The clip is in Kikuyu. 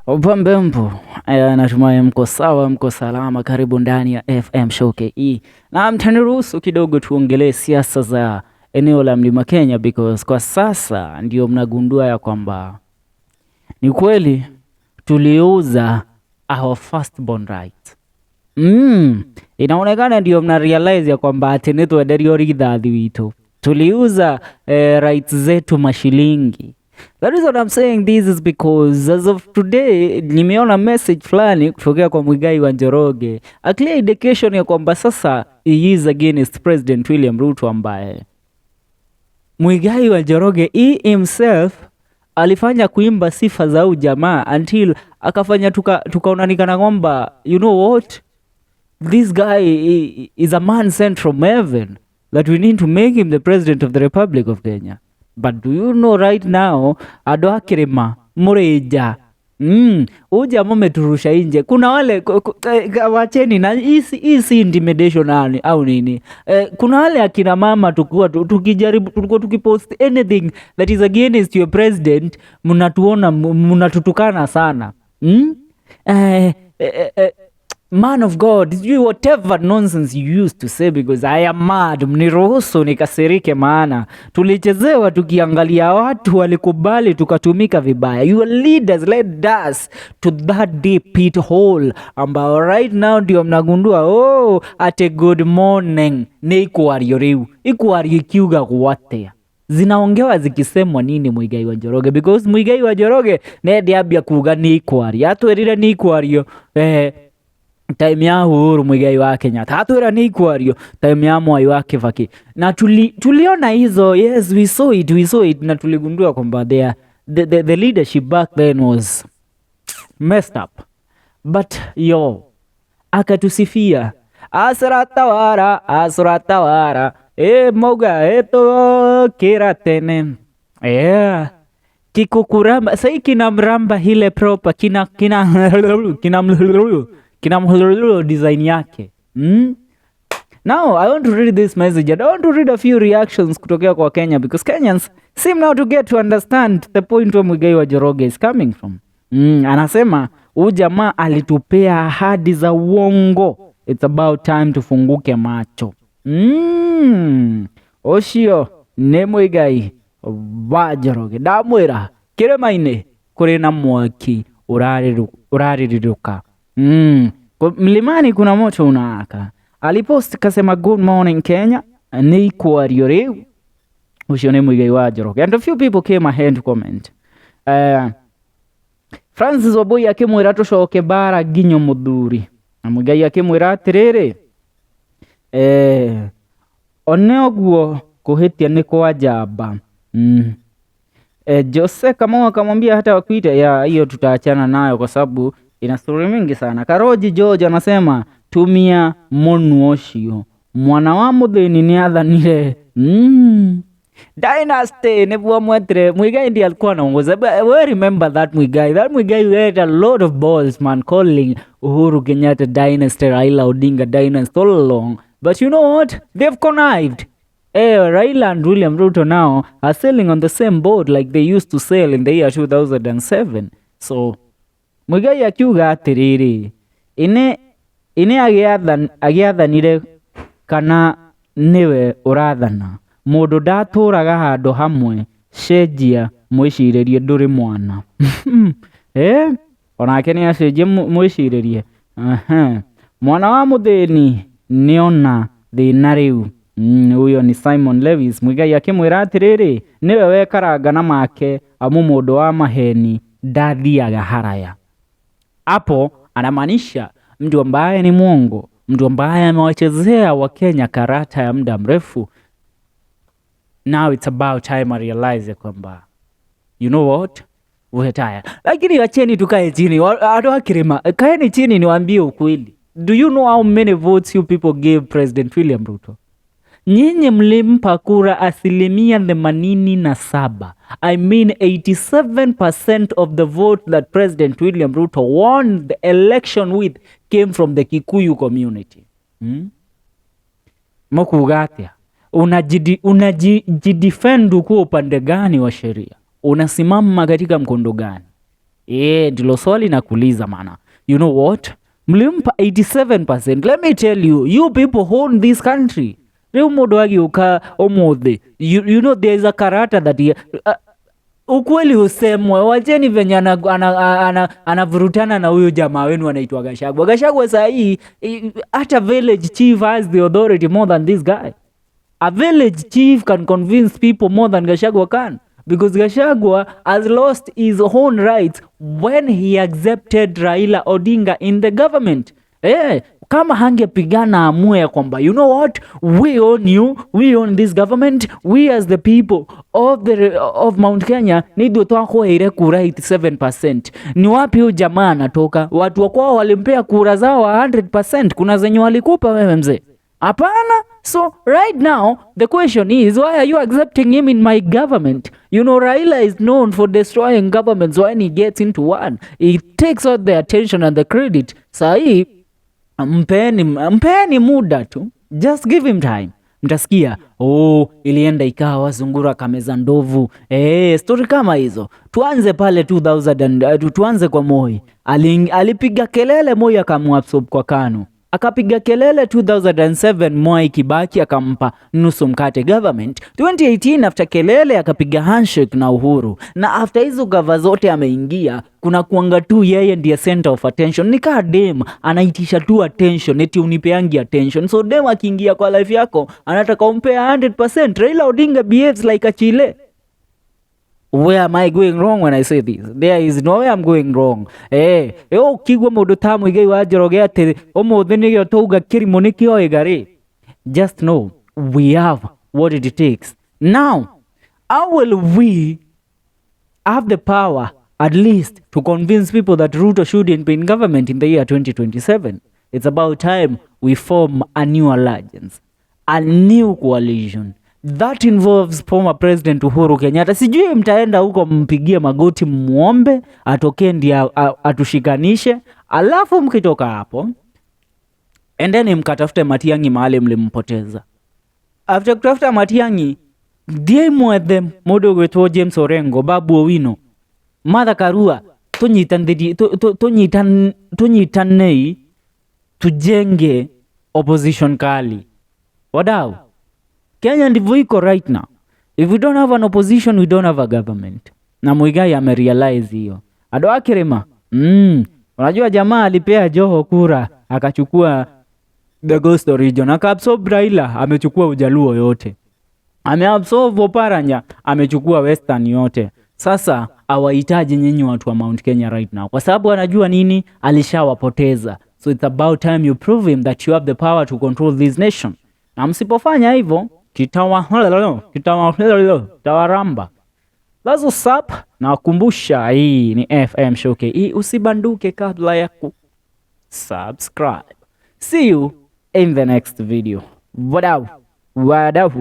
Upambe mpo. Natumai mko sawa, mko salama. Karibu ndani ya FM Show KE, na mtaniruhusu kidogo tuongelee siasa za eneo la Mlima Kenya, because kwa sasa ndio mnagundua ya kwamba ni kweli tuliuza our firstborn right. Inaonekana ndio mna realize ya kwamba ati nĩtwenderio rithathi witũ, tuliuza rights zetu mashilingi. The reason I'm saying this is because as of today nimeona message fulani kutokea kwa Muigai wa Njoroge, a clear indication ya kwamba sasa he is against President William Ruto, ambaye Muigai wa Njoroge he himself alifanya kuimba sifa za huyu jamaa until akafanya tukaonanikana kwamba, you know what, this guy is a man sent from heaven, that we need to make him the president of the Republic of Kenya. But do you know right now andũ a kĩrĩma mũrĩ nja? Huyu jamaa umeturusha nje. Kuna wale wacheni na hii si intimidation au nini. Kuna wale akina mama tukiwa tukijaribu, tulikuwa tukipost anything that is against your president, mnatuona mnatutukana sana. Man of God, sijui whatever nonsense you used to say, because I am mad. Mniruhusu nikasirike, maana tulichezewa tukiangalia, watu walikubali tukatumika vibaya. Your leaders led us to that deep pit hole ambao right now ndio mnagundua, oh, ate good morning nĩ ikwario rĩu ikwario ikiugagwo atĩa, zinaongewa zikisemwa nini Muigai wa Njoroge? Because Muigai wa Njoroge nende ambia kuga nĩ ikwario, atwĩrire nĩ ikwario time ya Uhuru Muigai wa Kenyatta, atwĩra nĩ ikwario time ya Mwai wa Kibaki, na tuliona hizo. Yes, we saw it, we saw it, na tuligundua kwamba the leadership back then was messed up. But yo akatusifia asratawara asratawara e moga etokira tene, yeah. Kikukuramba sahii kinamramba ile proper kina design yake. Now I want to read this message and I want to read a few reactions kutokea kwa Kenya, because Kenyans seem now to get to understand the point where Muigai wa Njoroge is coming from. Anasema huyu jamaa alitupea ahadi za uongo. It's about time tufunguke macho. Ũcio nĩ Muigai wa Njoroge. Ndamwĩra kĩrĩma-inĩ kũrĩ na mwaki ũrarirũka. Mlimani kuna moto unawaka. Alipost kasema, "Good morning Kenya, nĩ ikwario rĩu." Ũcio nĩ Muigai wa Njoroge. And a few people came ahead to comment. Francis Wambui akĩmwĩra tũcoke bara nginyo mũthuri. Na Muigai akĩmwĩra atĩrĩrĩ, one ũguo kũhĩtia nĩ kwa njamba. Jose Kamau akamwambia hata wakuita ya hiyo tutaachana nayo kwa sababu ina story mingi sana. Karoji George anasema tumia mũnu ũcio mwana wa mũthĩni nĩ athanire. Dynasty nĩguo mwetire Muigai ndiye alikuwa anaongoza. But we remember that Muigai. That Muigai had a lot of balls, man, calling Uhuru Kenyatta dynasty, Raila Odinga dynasty all along. But you know what? They've connived. Raila and William Ruto now are sailing on the same boat like they used to sail in the year 2007. So Muigai akiuga atĩrĩrĩ, ine agĩathanire kana nĩwe ũrathana, mũndũ ndatũraga handũ hamwe, cenjia mwĩcirĩrie, ndũrĩ mwana. Onake nĩ acenjie mwĩcirĩrie. Aha. Mwana wa mũthĩni nĩona thĩna rĩu. Huyo ni Simon Lewis. Muigai akĩmwĩra atĩrĩrĩ, nĩwe wekaranga na make amu mũndũ wa maheni ndathiaga haraya. Hapo anamaanisha mtu ambaye ni mwongo, mtu ambaye amewachezea Wakenya karata ya muda mrefu. Now it's about time I realize kwamba, you know what, we're tired. Lakini wacheni tukae chini, andũ a kĩrĩma, kaeni chini niwaambie ukweli. Do you know how many votes you people gave President William Ruto? Nyinyi mlimpa kura 87%. I mean 87% of the vote that President William Ruto won the election with came from the Kikuyu community. Mũkuga atĩa? Unajidefend ukiwa upande gani wa sheria? Unasimama katika mkondo gani? Ndilo swali nakuuliza maana. You know what? Mlimpa 87%. Let me tell you, you people own this country. Rĩu mũndũ agĩũka ũmũthĩ, you know there is a character that he, ukweli usemwe, wacheni venye anavurutana na huyu jamaa wenu anaitwa Gachagua. Gachagua saa hii hata village chief has the authority more than this guy. A village chief can convince people more than Gachagua can, because Gachagua has lost his own rights when he accepted Raila Odinga in the government. Kama hangepigana amue ya kwamba, you know what, we own you, we own this government, we as the people of Mount Kenya nithuĩ twakũheire kura 87%. Ni wapi huyu jamaa anatoka? Watu wa kwao walimpea kura zao 100%. Kuna zenye walikupa wewe, mzee? Hapana. So right now the question is, why are you accepting him in my government? You know Raila is known for destroying governments. When he gets into one, he takes out the attention and the credit. Sahii mpeni muda tu, just give him time, mtasikia, oh, ilienda ikawa sungura kameza ndovu. Story kama hizo. Tuanze pale 2000 and, tuanze kwa Moi. Alipiga kelele, Moi akamuabsorb kwa KANU. Akapiga kelele 2007, Moi Kibaki akampa nusu mkate government. 2018, after kelele, akapiga handshake na Uhuru, na after hizo gava zote ameingia, kuna kuanga tu yeye ndiye center of attention. Ni kaa dem anaitisha tu attention, eti unipeangi attention. So dem akiingia kwa life yako anataka umpea 100%. Raila Odinga behaves like a chile. Where am I going wrong when I say this? There is no way I'm going wrong. Ukigua mũndũ ta Muigai wa Njoroge atĩ ũmũthĩ nĩrĩo twauga kĩrimũ nĩkĩoĩga rĩ, just know we have what it takes. Now, how will we have the power at least to convince people that Ruto shouldn't be in government in the year 2027? It's about time we form a new alliance, a new coalition that involves former President Uhuru Kenyatta. Sijui mtaenda huko mpigie magoti muombe atokee ndiye atushikanishe, alafu mkitoka hapo endeni mkatafute Matiang'i mahali mlimpoteza. After kutafuta Matiang'i, thiĩ mwethe mũndũ ũgwĩtwo James Orengo, Babu Owino, Martha Karua, tunyitanei tujenge opposition kali. Wadau, Kenya ndivyo iko right now. If we don't have an opposition, we don't have a government. Na Muigai amerealize hiyo. Andũ a Kĩrĩma, unajua jamaa alipea Joho kura akachukua the Coastal Region, akaabsorb Raila, amechukua Ujaluo yote, ameabsorb Oparanya, amechukua Western yote. Sasa hawahitaji nyinyi watu wa Mount Kenya right now, kwa sababu anajua nini, alishawapoteza. So it's about time you prove him that you have the power to control this nation, na msipofanya hivyo kitawaramba. That's what's up. Nawakumbusha hii ni FM Show KE, usibanduke kabla ya ku subscribe. See you in the next video. Wadau, wadau.